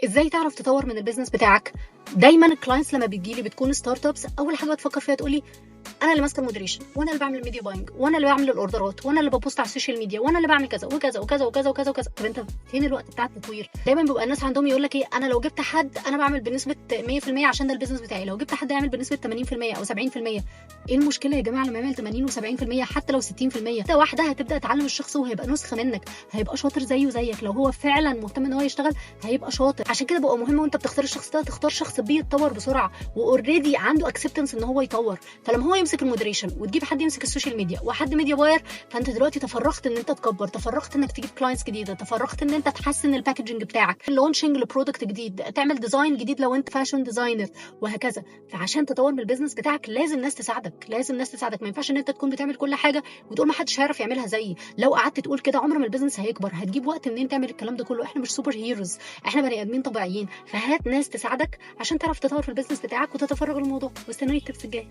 ازاي تعرف تطور من ال business بتاعك؟ دايما ال clients لما بتجيلي بتكون startups، اول حاجة بتفكر فيها تقولي انا اللي ماسكه ال moderation، وانا اللي بعمل ال media buying، وانا اللي بعمل الاوردرات، وانا اللي ب post على ال social media، وانا اللي بعمل كذا وكذا وكذا وكذا وكذا وكذا. طب انت فين الوقت بتاع التطوير؟ دايما بيبقى الناس عندهم يقول لك ايه، انا لو جبت حد انا بعمل بنسبة 100% عشان ده ال business بتاعي، لو جبت حد يعمل بنسبة 80% او 70%. ايه المشكلة يا جماعة لما يعمل 80 و70% حتى لو 60%؟ انت واحدة هتبدا تعلم الشخص وهيبقى نسخه منك، هيبقى شاطر زيه زيك. لو هو فعلا مهتم ان هو يشتغل هيبقى شاطر. عشان كده بقى مهم وانت بتختار الشخص ده تختار شخص بيتطور بسرعة و already عنده acceptance ان هو يطور. فلما هو يمسك ال moderation وتجيب حد يمسك ال social media وحد media buyer، فانت دلوقتي تفرغت ان انت تكبر، تفرغت انك تجيب clients جديده، تفرغت ان انت تحسن ال packaging بتاعك، launching ل product جديد، تعمل design جديد لو انت fashion designer وهكذا. فعشان تطور من ال business بتاعك لازم ناس تساعدك، لازم ناس تساعدك. ما ينفعش ان انت تكون بتعمل كل حاجة وتقول ما حدش هيعرف يعملها زيي. لو قعدت تقول كده عمر ما ال business هيكبر. هتجيب وقت منين تعمل الكلام ده كله؟ احنا مش super heroes، احنا بني ادمين طبيعيين. فهات ناس تساعدك عشان تعرف تطور في ال business بتاعك وتتفرغ للموضوع. واستنوني ال tips الجاية.